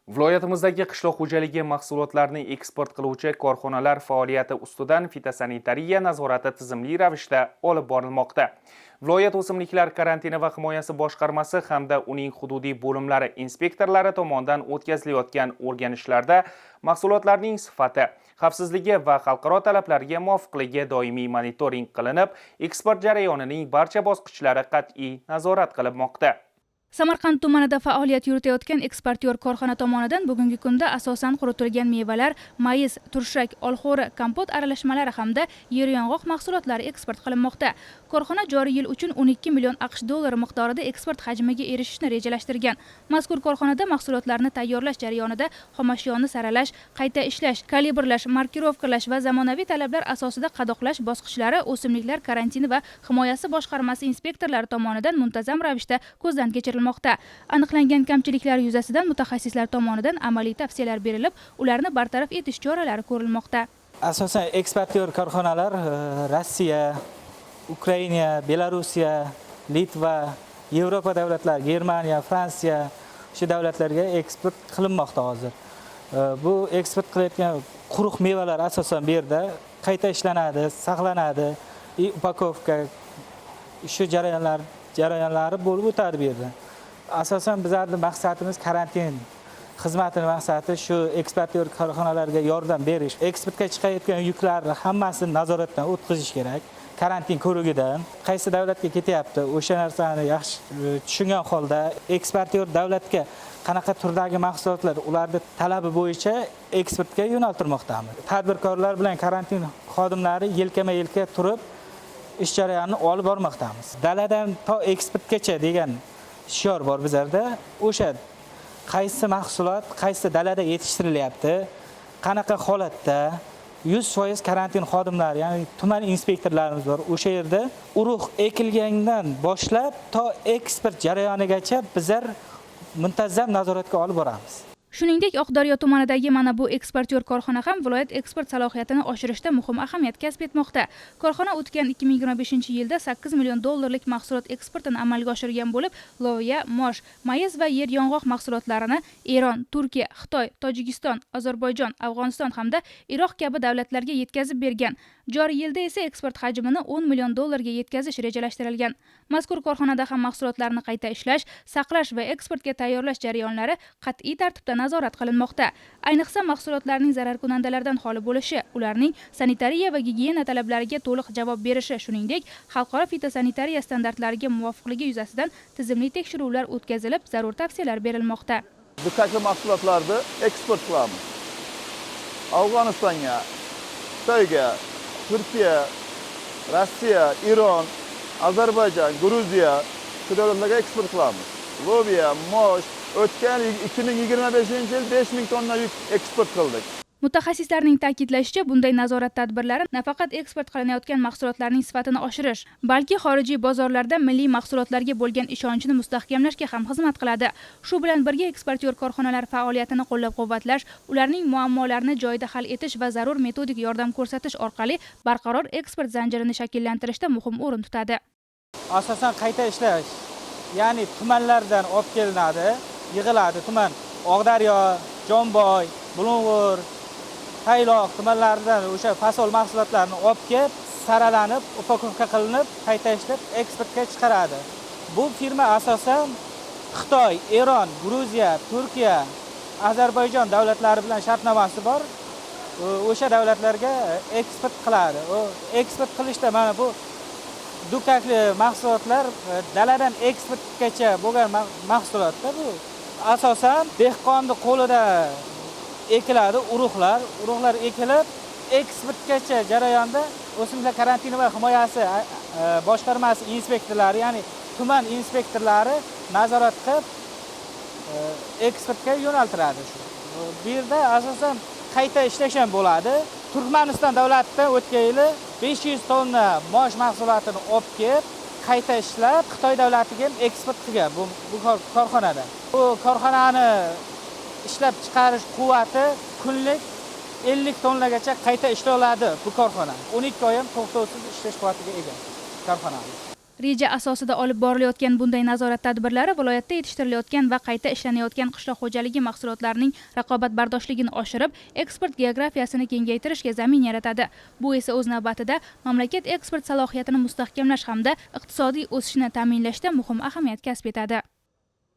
Viloyatimizdagi qishloq xo'jaligi mahsulotlarini eksport qiluvchi korxonalar faoliyati ustidan fitosanitariya nazorati tizimli ravishda olib borilmoqda. Viloyat o'simliklar karantini va himoyasi boshqarmasi hamda uning hududiy bo'limlari inspektorlari tomonidan o'tkazilayotgan o'rganishlarda mahsulotlarning sifati, xavfsizligi va xalqaro talablarga muvofiqligi doimiy monitoring qilinib, eksport jarayonining barcha bosqichlari qat'iy nazorat qilinmoqda. Samarqand tumanida faoliyat yuritayotgan eksportyor korxona tomonidan bugungi kunda asosan quritilgan mevalar, mayiz, turshak, olxo'ri, kompot aralashmalari hamda yeryong'oq mahsulotlari eksport qilinmoqda. Korxona joriy yil uchun 12 million AQSh dollari miqdorida eksport hajmiga erishishni rejalashtirgan. Mazkur korxonada mahsulotlarni tayyorlash jarayonida xomashyoni saralash, qayta ishlash, kalibrlash, markirovkalash va zamonaviy talablar asosida qadoqlash bosqichlari o'simliklar karantini va himoyasi boshqarmasi inspektorlari tomonidan muntazam ravishda ko'zdan kechirilmoqda. Aniqlangan kamchiliklar yuzasidan mutaxassislar tomonidan amaliy tavsiyalar berilib, ularni bartaraf etish choralari ko'rilmoqda. Asosan eksportyor korxonalar Rossiya, Ukraina, Belorussiya, Litva, Yevropa davlatlari, Germaniya, Fransiya, shu davlatlarga eksport qilinmoqda hozir. Bu eksport qilayotgan quruq mevalar asosan bu yerda qayta ishlanadi, saqlanadi и упаковка, shu jarayonlari bo'lib o'tadi bu yerda. Asosan bizlarning maqsadimiz, karantin xizmatini maqsadi shu eksportyor korxonalarga yordam berish. Eksportga chiqayotgan yuklarni hammasini nazoratdan o'tkazish kerak. Karantin ko'rigidan qaysi davlatga ketyapti, o'sha narsani yaxshi tushungan holda eksportyor davlatga qanaqa turdagi mahsulotlar ularni talabi bo'yicha eksportga yo'naltirmoqdamiz. Tadbirkorlar bilan karantin xodimlari yelkama-yelka turib ish jarayonini olib bormoqdamiz. Daladan to eksportgacha degan shior bor bizlarda. O'sha qaysi mahsulot qaysi dalada yetishtirilyapti, qanaqa holatda, 100% karantin xodimlari, ya'ni tuman inspektorlarimiz bor. O'sha yerda urug' ekilgandan boshlab to eksport jarayonigacha bizlar muntazam nazoratga olib boramiz. Shuningdek, Oqdaryo tumanidagi mana bu eksportyor korxona ham viloyat eksport salohiyatini oshirishda muhim ahamiyat kasb etmoqda. Korxona o'tgan 2025-yilda 8 million dollarlik mahsulot eksportini amalga oshirgan bo'lib, loviya, mosh, mayiz va yer yong'oq mahsulotlarini Eron, Turkiya, Xitoy, Tojikiston, Ozarbayjon, Afg'oniston hamda Iroq kabi davlatlarga yetkazib bergan. Joriy yilda esa eksport hajmini 10 million dollarga yetkazish rejalashtirilgan. Mazkur korxonada ham mahsulotlarni qayta ishlash, saqlash va eksportga tayyorlash jarayonlari qat'iy tartibda nazorat qilinmoqda. Ayniqsa, mahsulotlarning zararkunandalardan xoli bo'lishi, ularning sanitariya va gigiyena talablariga to'liq javob berishi, shuningdek, xalqaro fitosanitariya standartlariga muvofiqligi yuzasidan tizimli tekshiruvlar o'tkazilib, zarur tavsiyalar berilmoqda. Dukkakli mahsulotlarni eksport qilamiz. Afg'onistonga, Xitoyga, Turkiya, Rossiya, Eron, Ozarbayjon, Gruziya, shu davlatlarga eksport qilamiz. Lobiya, mosh, o'tgan 2025-yil 5000 tonna yuk eksport qildik. Mutaxassislarning ta'kidlashicha, bunday nazorat tadbirlari nafaqat eksport qilinayotgan mahsulotlarning sifatini oshirish, balki xorijiy bozorlarda milliy mahsulotlarga bo'lgan ishonchni mustahkamlashga ham xizmat qiladi. Shu bilan birga eksportyor korxonalar faoliyatini qo'llab-quvvatlash, ularning muammolarini joyida hal etish va zarur metodik yordam ko'rsatish orqali barqaror eksport zanjirini shakllantirishda muhim o'rin tutadi. Asosan qayta ishlash, ya'ni tumanlardan olib kelinadi, yig'iladi tuman Oqdaryo, Jomboy, Bulung'ur, Tayloq tumanlaridan o'sha fasol mahsulotlarini olib kelib, saralanib, упаковка qilinib, qayta ishlab eksportga chiqaradi. Bu firma asosan Xitoy, Eron, Gruziya, Turkiya, Ozarbayjon davlatlari bilan shartnomasi bor. O'sha davlatlarga eksport qiladi. U eksport qilishda mana bu dukkakli mahsulotlar daladan eksportgacha bo'lgan mahsulotda bu. Asosan dehqonni qo'lida ekiladi urug'lar, urug'lar ekilib eksportgacha jarayonda o'simliklar karantini va himoyasi boshqarmasi inspektorlari, ya'ni tuman inspektorlari nazorat qilib eksportga yo'naltiradi shu. Bu yerda asosan qayta ishlash ham bo'ladi. Turkmaniston davlatidan o'tgan yili 500 tonna mosh mahsulotini olib kelib, qayta ishlab Xitoy davlatiga ham eksport qilgan bu korxonada. Bu korxonani ishlab chiqarish quvvati kunlik 50 tonnagacha qayta ishlay oladi bu korxona. 12 oy ham to'xtovsiz ishlash quvvatiga ega korxona. Reja asosida olib borilayotgan bunday nazorat tadbirlari viloyatda yetishtirilayotgan va qayta ishlanayotgan qishloq xo'jaligi mahsulotlarining raqobatbardoshligini oshirib, eksport geografiyasini kengaytirishga zamin yaratadi. Bu esa o'z navbatida mamlakat eksport salohiyatini mustahkamlash hamda iqtisodiy o'sishni ta'minlashda muhim ahamiyat kasb etadi.